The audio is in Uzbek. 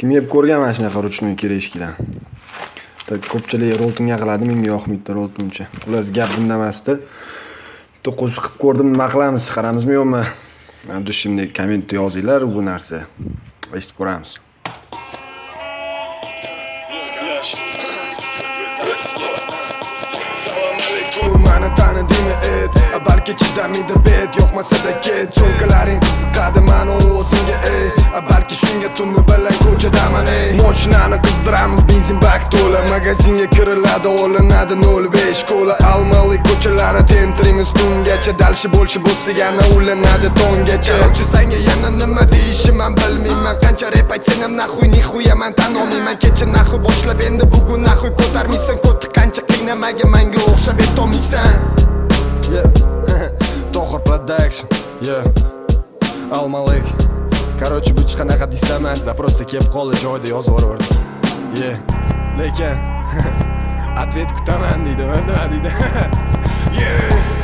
Kim yeb ko'rgan mana shunaqa ручной кириешки dan? Так, ko'pchilik Roltonga qiladi, menga yoqmaydi Roltoncha. Xullas, gap bunda emasdi. Bitta qo'shiq qilib ko'rdim, nima qilamiz, chiqaramizmi, yo'qmi? Mana shunday kommentda yozinglar bu narsa. Eshitib ko'ramiz. Salom alaykum, mani tanidingmi et? Balki chidamaydi bet, yoqmasada ket. Cho'nkalaring qiziqadi mani o'zimga, ey. Balki shunga tuni bilan ko'chadaman, ey. Moshinani qizdiramiz, benzin bak to'la. Magazinga kiriladi, olinadi 0.5 kola. Almali ko'chalari tentirimiz tungacha. Дальше больше bo'lsa yana ulanadi tonggacha. Короче, sanga yana nima deyishim man bilmayman. Qancha rep aytsang ham, нахуй, нихуя man tan olmayman. Kecha нахуй boshlab, endi bugun нахуй ko'tarmaysan. Ko'ti qancha qiynamaga manga o'xshab etolmaysan. Yeah. Tohir Production. Yeah. Almalik. Короче, bu hech qanaqa diss emasda, просто kelib qoldi, joyida yozib yubordim. Yeah. Lekin ответ kutaman deydi, nima deydi? Yeah.